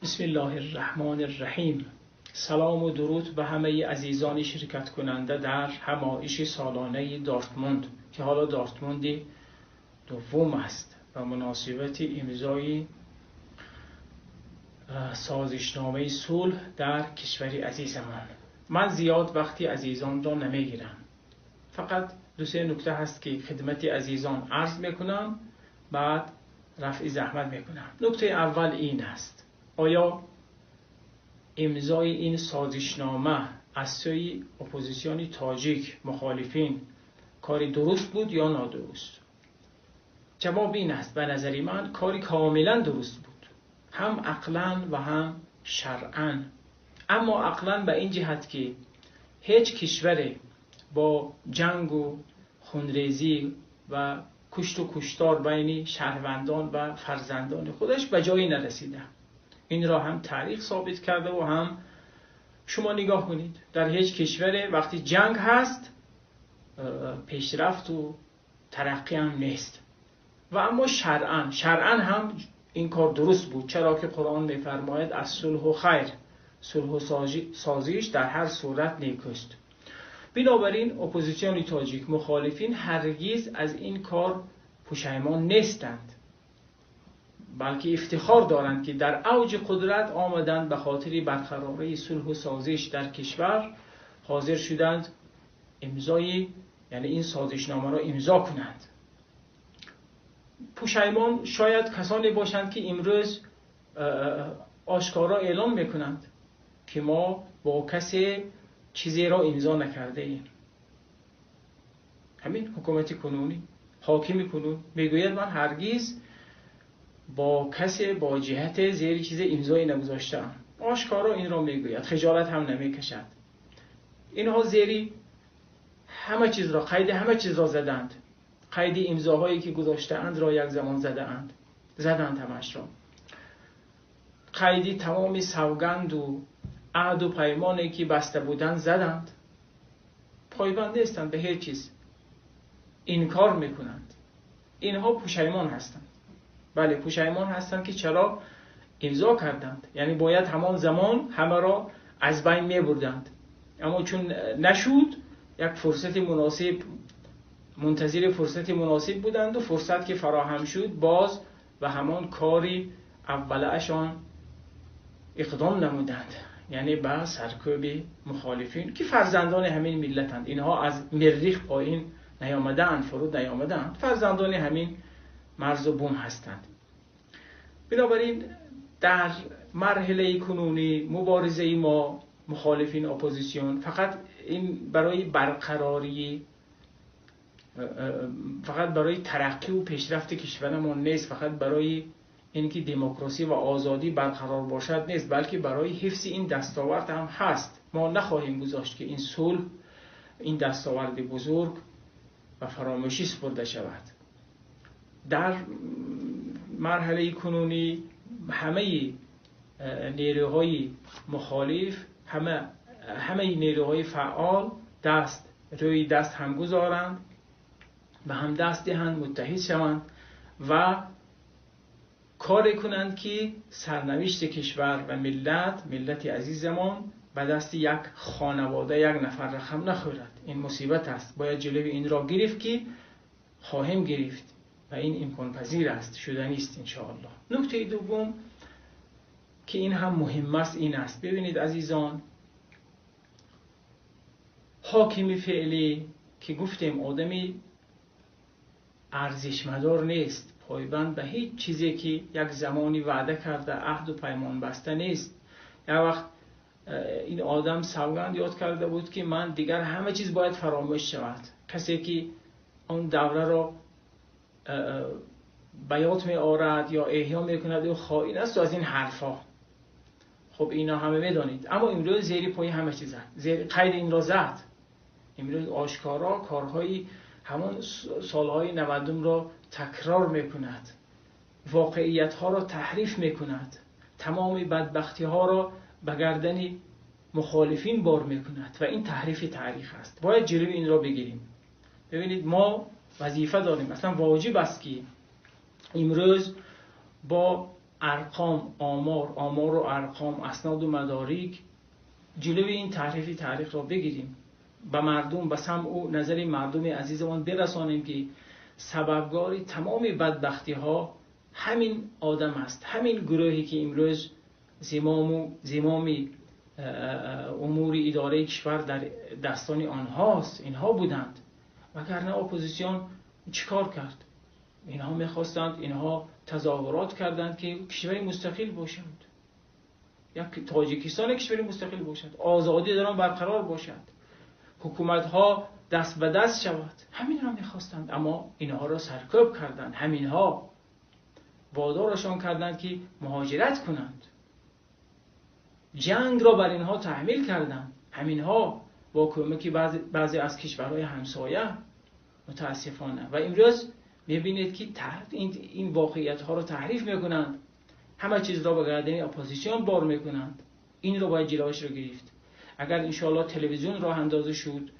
بسم الله الرحمن الرحیم. سلام و درود به همه عزیزان شرکت کننده در همایش سالانه دورتموند که حالا دورتموند دوم است و مناسبت امضای سازشنامه صلح در کشور عزیزمان. من زیاد وقتی عزیزان را نمیگیرم، فقط دو سه نکته هست که خدمت عزیزان عرض میکنم، بعد رفع زحمت میکنم. نکته اول این است: آیا امضای این سازشنامه از سوی اپوزیسیون تاجیک مخالفین کاری درست بود یا نادرست؟ جواب این است: به نظر من کاری کاملا درست بود، هم عقلا و هم شرعا. اما عقلا به این جهت که هیچ کشور با جنگ و خونریزی و کشت و کشتار بین شهروندان و فرزندان خودش به جایی نرسیده. این را هم تاریخ ثابت کرده و هم شما نگاه کنید، در هیچ کشور وقتی جنگ هست پیشرفت و ترقی هم نیست. و اما شرعا هم این کار درست بود، چرا که قرآن می‌فرماید از صلح و خیر، صلح و سازش در هر صورت نیکوست. بنابراین اپوزیسیون تاجیک مخالفین هرگز از این کار پشیمان نیستند، بلکه افتخار دارند که در اوج قدرت آمدند، به خاطر برقراری صلح و سازش در کشور حاضر شدند امضای، یعنی این سازشنامه را امضا کنند. پشیمان شاید کسانی باشند که امروز آشکارا اعلام میکنند که ما با کسی چیزی را امضا نکرده ایم. همین حکومت کنونی، حاکم کنون میگوید من هرگز با کسی با جهت زیر چیز امضایی نگذاشتم. آشکارا این را میگوید، خجالت هم نمیکشد. اینها زیری همه چیز را، قید همه چیز را زدند، قید امضاهایی که گذاشته‌اند را یک زمان زدند، زدند همش را، قید تمام سوگند و عهد و پیمانی که بسته بودند زدند. پایبند نیستند به هیچ چیز، انکار میکنند. اینها پشیمان هستند. بله، پشیمان هستند که چرا امضا کردند، یعنی باید همان زمان همه را از بین میبردند، اما چون نشد یک فرصت مناسب، منتظر فرصت مناسب بودند و فرصت که فراهم شد باز و همان کاری اولشان اقدام نمودند، یعنی به سرکوب مخالفین که فرزندان همین ملتند. اینها از مریخ پایین نیامدند، فرود نیامدند، فرزندان همین مرز و بوم هستند. بنابراین در مرحله کنونی مبارزه ما مخالفین اپوزیسیون فقط این برای برقراری، فقط برای ترقی و پیشرفت کشورمان نیست، فقط برای اینکه دموکراسی و آزادی برقرار باشد نیست، بلکه برای حفظ این دستاورد هم هست. ما نخواهیم گذاشت که این صلح، این دستاورد بزرگ و فراموشی سپرده شود. در مرحله کنونی همه نیروهای مخالف، همه نیروهای فعال دست روی دست هم گذارند و هم دست دهند، متحد شوند و کار کنند که سرنوشت کشور و ملت عزیزمان به دست یک خانواده، یک نفر رقم نخورد. این مصیبت است، باید جلوی این را گرفت که خواهیم گرفت و این امکان پذیر است، شدنی است انشاءالله. نکته دوم که این هم مهم است این است: ببینید عزیزان، حاکم فعلی که گفتیم آدمی ارزشمدار نیست، پایبند به هیچ چیزی که یک زمانی وعده کرده، عهد و پیمان بسته نیست. یک وقت این آدم سوگند یاد کرده بود که من دیگر همه چیز باید فراموش شود. کسی که آن دوره را بیات می آورد یا احیا می کند او خائن است و از این حرفا. خب اینا همه میدانید. اما امروز زیر پای همه چیز زد، زیر قید این را زد. امروز آشکارا کارهای همان سالهای 90 را تکرار میکند، واقعیت ها را تحریف میکند، تمام بدبختی ها را به گردن مخالفین بار میکند و این تحریف تاریخ است. باید جلوی این را بگیریم. ببینید ما وظیفه داریم، اصلا واجب است که امروز با ارقام، آمار و ارقام، اسناد و مدارک جلوی این تحریف تاریخ را بگیریم، به مردم، به سمع و نظر مردم عزیزمان برسانیم که سببگار تمام بدبختی ها همین آدم است، همین گروهی که امروز زمام امور اداره کشور در دستان آنهاست، اینها بودند. وگرنه اپوزیسیون چیکار کرد؟ اینها میخواستند، اینها تظاهرات کردند که کشوری مستقل باشند، یک تاجیکستان کشوری مستقل باشد، آزادی در آن برقرار باشد، حکومت ها دست به دست شود، همین را میخواستند. اما اینها را سرکوب کردند، همینها وادارشان کردند که مهاجرت کنند، جنگ را بر اینها تحمیل کردند، همینها با کمک بعضی از کشورهای همسایه متاسفانه. و امروز میبینید که این واقعیت ها را تحریف میکنند، همه چیز را به گردن اپوزیسیون بار میکنند. این را باید جلوش رو گرفت. اگر انشاءالله تلویزیون راه اندازه شد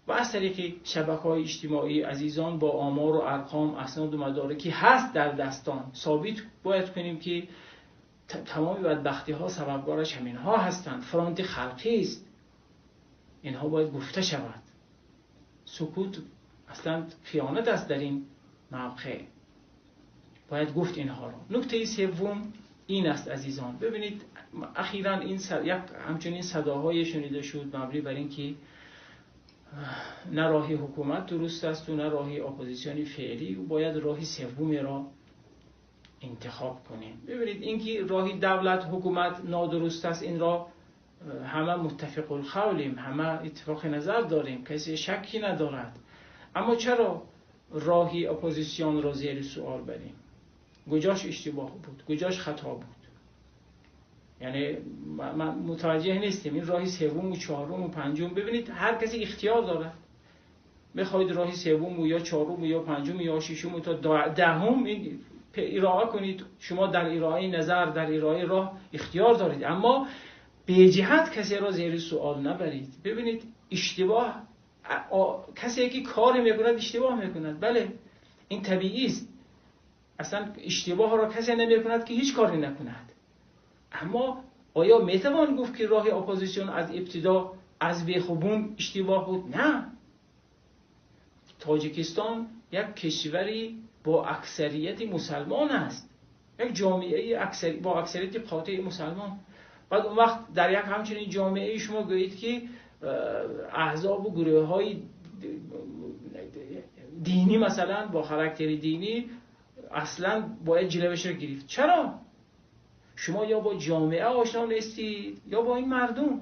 و از طریق شبکه‌های اجتماعی عزیزان با آمار و ارقام، اسناد و مدارکی هست در دستان، ثابت باید کنیم که تمام بدبختی ها سببگارش همین ها هستند، فرانت خلقی است، اینها باید گفته شود. سکوت اصلا خیانت است در این موقع، باید گفت اینها را. نکته سوم این است عزیزان، ببینید اخیراً این یک همچنین صداهای شنیده شد مبنی بر اینکه نه راهی حکومت درست است و نه راهی اپوزیسیون فعلی، باید راهی سومی را انتخاب کنیم. ببینید اینکه راهی دولت حکومت نادرست است، این را همه متفق القولیم، همه اتفاق نظر داریم، کسی شکی ندارد. اما چرا راهی اپوزیسیون را زیر سوال بریم؟ کجاش اشتباه بود؟ کجاش خطا بود؟ یعنی ما متوجه نیستیم. این راهی سوم و چهارم و پنجم، ببینید هر کسی اختیار دارد، بخواید راهی سوم و یا چهارم و یا پنجم یا ششم و تا دهم این ارائه کنید، شما در ارائه نظر، در ارائه راه اختیار دارید، اما به جهت کسی را زیر سوال نبرید. ببینید اشتباه، کسی که کار میکند اشتباه میکند، بله این طبیعی است، اصلا اشتباه را کسی نمیکند که هیچ کاری نکند. اما آیا میتوان گفت که راه اپوزیسیون از ابتدا از بیخوبون اشتباه بود؟ نه. تاجیکستان یک کشوری با اکثریت مسلمان است، یک جامعه با اکثریت قاطع مسلمان. بعد اون وقت در یک همچنین جامعه شما گویید که احزاب و گروه های دینی مثلا با خاراکتر دینی اصلا باید جلوش رو گرفت. چرا؟ شما یا با جامعه آشنا نیستید یا با این مردم.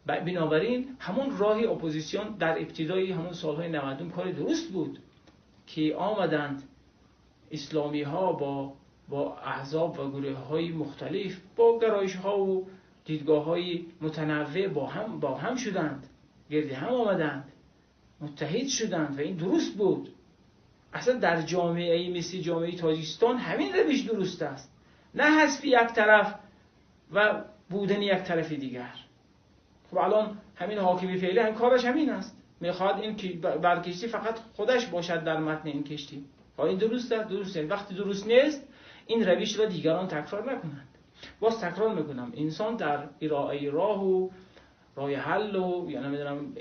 بنابراین همون راه اپوزیسیون در ابتدای همون سالهای 90 کار درست بود که آمدند اسلامی ها با احزاب و گروه های مختلف با گرایش ها و دیدگاه های متنوع با هم شدند، گرد هم آمدند، متحد شدند و این درست بود. اصلا در جامعه مثل جامعه تاجیکستان همین روش درست است، نه حذف یک طرف و بودن یک طرف دیگر. خب الان همین حاکمی فعلی هم کارش همین است، میخواد این بر کشتی فقط خودش باشد در متن این کشتی. این درست است؟ درست است. وقتی درست نیست این روش را دیگران تکرار نکنند. باز تکرار میکنم، انسان در ارائه راه و راه حل و یا نمیدونم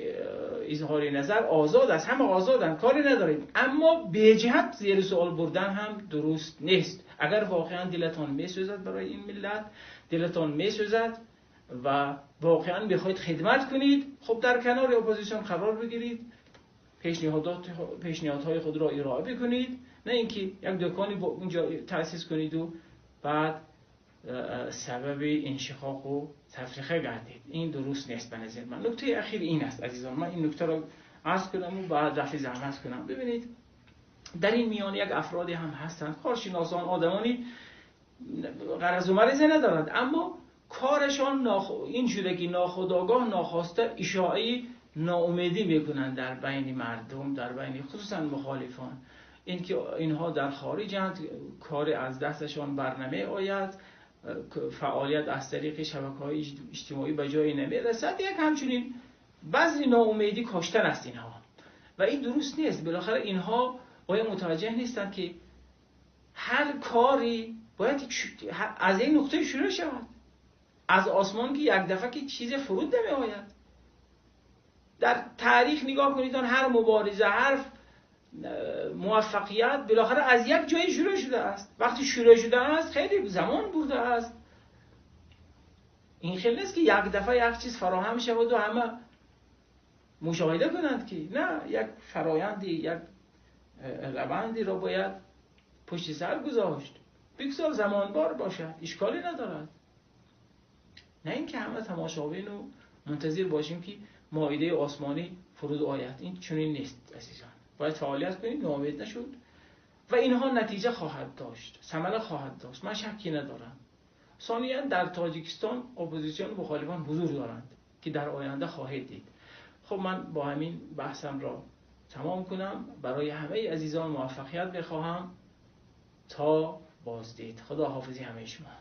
اظهار نظر آزاد است، همه آزادن، کاری نداریم، اما به جهت زیر سوال بردن هم درست نیست. اگر واقعا دلتان میسوزد برای این ملت، دلتان میسوزد و واقعا بخواید خدمت کنید، خب در کنار اپوزیسیون قرار بگیرید، پیشنهادهای خود را ارائه بکنید، نه اینکه یک دکانی اونجا تأسیس کنید و بعد سبب انشقاق و تفریقه گردید. این درست نیست به نظر من. نکته اخیر این است عزیزان، من این نکته را عرض کنم و بعد رفع زحمت کنم. ببینید در این میان یک افرادی هم هستند، کارشناسان، آدمانی غرض و مرضی ندارند، اما کارشان این شده که ناخودآگاه ناخواسته اشاعه ناامیدی میکنند در بین مردم، در بین خصوصا مخالفان، اینکه اینها در خارجند، کار از دستشان برنامه آید، فعالیت از طریق شبکه‌های اجتماعی به جایی نمیرسد، یک همچنین بذر ناامیدی کاشتن است اینها و این درست نیست. بالاخره اینها آیا متوجه نیستند که هر کاری Бояд аз як нуқта шурӯъ шавад. Аз осмон ки як дафъа ки чиз фуруд намеояд. Дар таърих нигоҳ кунед, ҳар мубориза, ҳар муваффақият بالاخره аз як ҷое шурӯъ шудааст. Вақте шурӯъ шудааст, хеле замон бурдааст. Ин хел нест ки як дафъа як чиз фароҳам шавад ва ҳама мушоҳида кунанд, ки на, як фароянди, як раванди ро бояд пушти сар гузошт. Бигзор замонбар бошад, ишколе надорад. На инки ҳама тамошобин ва мунтазир бошем ки моидаи осмонӣ фуруд ояд. Ин чунин нест, азизон. Бояд фаъолият кунем, ноумед нашуд ва инҳо натиҷа хоҳад дошт, самара хоҳад дошт. Ман шакке надорам. Сониян, дар Тоҷикистон оппозитсион, мухолифон ҳузур доранд, ки дар оянда хоҳед дид. Хуб, ман бо ҳамин баҳсам ро тамом кунам. Барои ҳамаи азизон муваффақият мехоҳам. То боздид, худоҳофизи ҳамаи шумо.